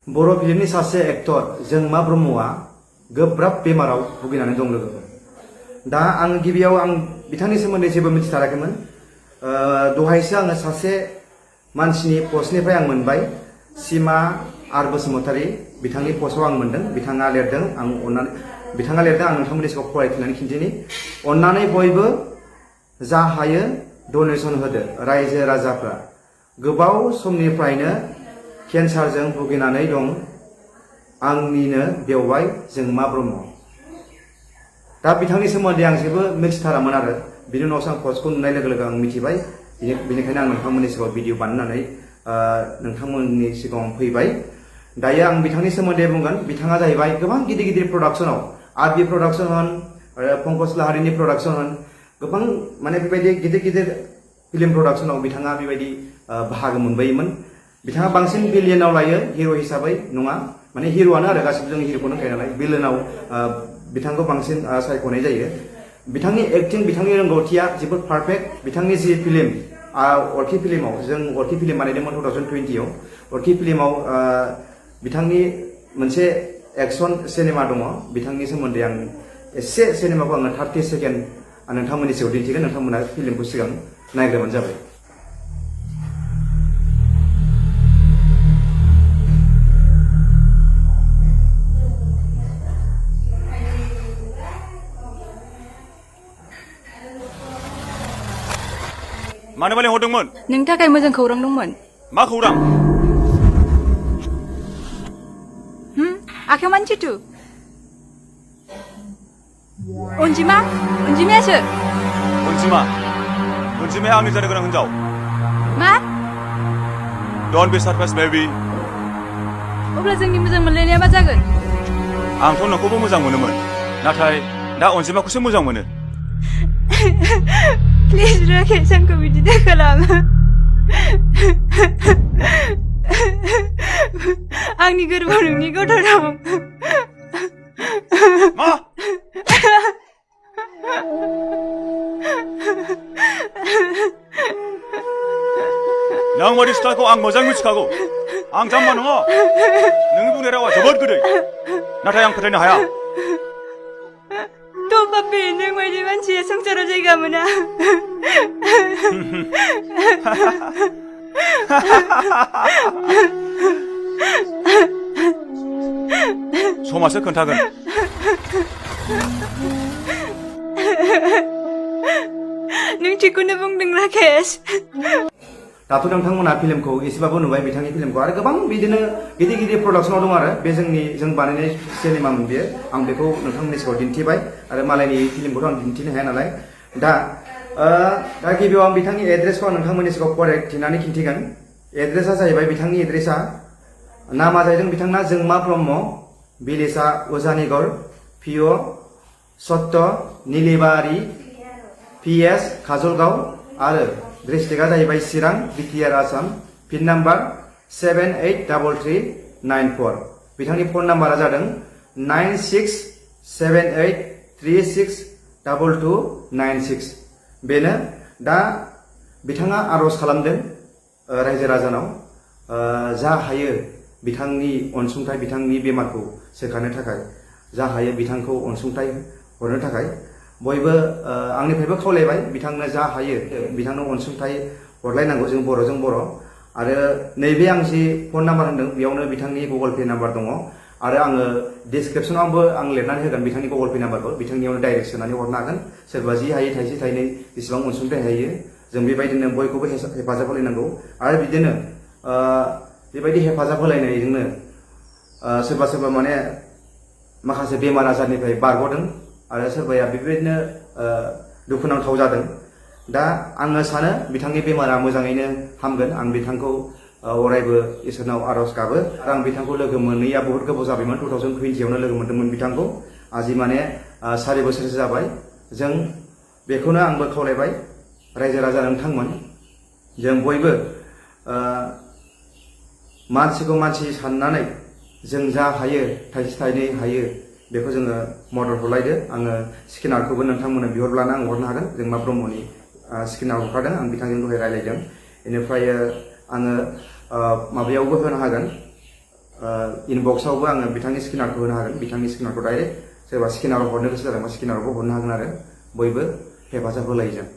बर' फिल्मनि सासे एक्टर जोंमा ब्रह्मआ गोब्राब बेमाराव भुगिनानै दं लोगोफोर। दा आं गिबियाव बिथांनि सोमोन्दै जेबो मिथिथाराखैमोन। दहायसो आङो सासे मानसिनि पस्टनिफ्राय आं मोनबाय, सिमा आर बसुमतारी बिथांनि पस्टआव आं मोनदों। बिथाङा लिरदों, आं नोंथांमोननि सिगाङाव फरायथिनानै खिन्थिनि। अन्नानै बयबो जा हायो डनेसन होदो। रायजो राजाफ्रा गोबाव समनिफ्रायनो केन्सारजों भुगिनानै दं। आंनिनो बेवहाय जोंमा ब्रह्म। दा बिथांनि सोमोन्दै आं जेबो मिथिथारामोन आरो बिनि उनावसो आं पस्टखौ नुनाय लोगो लोगो आं मिथिबाय। बेनिखायनो आं नोंथांमोननि सिगाङाव भिडिअ बानायनानै नोंथांमोननि सिगाङाव फैबाय। दायो आं बिथांनि सोमोन्दै बुंगोन। बिथाङा जाहैबाय गोबां गिदिर गिदिर प्रडाक्सनाव, आरबि प्रडाक्सन होन, पंकज लाहारिनि प्रडाक्सन होन, गोबां माने बेबायदि गिदिर गिदिर फिल्म प्रडाक्सनाव बिथाङा बेबायदि बाहागो मोनबायोमोन। बिथाङा बांसिन भिलियनाव लायो, हिर' हिसाबै नङा, माने हिर'आनो आरो गासिबो जों हिर'खौनो होनखायो नालाय। भिलेनाव बिथांखौ बांसिन सायख'नाय जायो। बिथांनि एक्टिं, बिथांनि रोंगौथिया जोबोद पारफेक्ट। बिथांनि जि फिल्म अरखि फिल्माव, जों अरखि फिल्म बानायदोंमोन 2020 आव। अरखि फिल्माव बिथांनि मोनसे एक्सन सिनेमा दङ। बिथांनि सोमोन्दै आं एसे सिनेमाखौ आङो 30 सेकेन्ड नोंथांमोननि सिगाङाव दिन्थिगोन। नोंथांमोना फिल्मखौ सिगां नायग्रोबानो जाबाय। मानोबा लिंहरदोंमोन? नोंनि थाखाय मोजां खौरां दंमोन। मा खौरां? आखायाव मानि टेटु? अनजिमायासो। अनजिमाया आंनि जानो गोनां हिनजाव। मा? Don't be surprise baby. अब्ला जोंनि मोजां मोनलायनाया मा जागोन? आंथ' नोंखौबो मोजां मोनोमोन, नाथाय दा अनजिमाखौसो मोजां मोनो। प्लिज राकेश, आंखौ बिदि दाखालाम। आंनि गोरबोआव नोंनि गथ' दं। मा? नों बायदि स्टाइलखौ आं मोजां मिथिखागौ। आं जाम्बा नङा। नोंनि बुंनाय रावा जोबोद गोदै, नाथाय आं फोथायनो हाया। पापी, नों बायदि मानसिया संसाराव जायगा मोना। समासो खोन्थागोन। नों थिगखौनो बुंदों राकेश। दाथ' नोंथांमोना फिल्मखौ एसेबाबो नुबाय, बिथांनि फिल्मखौ। आरो गोबां बिदिनो गिदिर गिदिर प्रडाक्सनाव दं आरो बे जों बानायनाय सिनेमामोन बेयो। आं बेखौ नोंथांमोननि सिगाङाव दिन्थिबाय आरो मालायनि फिल्मखौथ' आं दिन्थिनो हाया नालाय। दा गिबियाव आं बिथांनि एड्रेसखौ आं नोंथांमोननि सिगाङाव फरायथिनानै खिन्थिगोन। एड्रेसा जाहैबाय, बिथांनि एड्रेसा, नामा जाहैदों बिथांना जोंमा ब्रह्म, भिलेजआ उजानिगर, पिअ सत्त निलिबारि, PS काजलगाव, आरो डिस्ट्रिक्टआ जाहैबाय Chirang, BTR Assam. Pin number 783394। बिथांनि फन नाम्बारा जादों 9678362296। बेनो। दा बिथाङा आर'ज खालामदों रायजो राजानाव जा हायो बिथांनि अनसुंथाइ, बिथांनि बेमारखौ सोखानो थाखाय जा हायो बिथांखौ अनसुंथाइ हरनो थाखाय बयबो आंनिफ्रायबो खावलायबाय, बिथांनो जा हायो बिथांनो अनसुंथाइ हरलायनांगौ, जों बर'जों बर'। आरो नैबे आं जि फन नाम्बार होनदों बेयावनो बिथांनि गुगल पे नाम्बार दङ। आरो आङो डिसक्रिपसनावबो आं लिरनानै होगोन बिथांनि गुगल पे नाम्बारखौ। बिथांनियावनो डाइरेक्ट सोनानै हरनो हागोन। सोरबा जि हायो थाइसे थाइनै जेसेबां अनसुंथाइ हायो जों बेबायदिनो बयखौबो हेफाजाब होलायनांगौ। आरो बिदिनो बेबायदि हेफाजाब होलायनायजोंनो सोरबा सोरबा माने माखासे बेमार आजारनिफ्राय बारग'दों आरो सोरबाया बेबायदिनो दुखुनांथाव जादों। दा आङो सानो बिथांनि बेमारा मोजाङैनो हामगोन। आं बिथांखौ अरायबो इसोरनाव आर'ज गाबो। आरो आं बिथांखौ लोगो मोनैया बहुत गोबाव जाबायमोन। 2020 लोगो मोन्दोंमोन बिथांखौ। आजि माने 4 बोसोरसो जाबाय। जों बेखौनो आंबो खावलायबाय, रायजो राजा नोंथांमोन, जों बयबो मानसिखौ मानसि साननानै जों जा हायो थाइसे थाइनै हायो बेखौ जोङो मदद हरलायदो। आङो स्केनारखौबो नोंथांमोननो बिहरब्लानो आं हरनो हागोन। जोंमा ब्रह्मनि स्केनार हरखादों, आं बिथांजों दहाय रायलायदों। बेनिफ्राय आङो माबायावबो होनो हागोन, इनबक्सआवबो आङो बिथांनि स्केनारखौ होनो हागोन बिथांनि स्केनारखौ डाइरेक्ट सोरबा स्केनाराव हरनो गोसो जादोंबा स्केनारावबो हरनो हागोन आरो बयबो हेफाजाब होलायो जों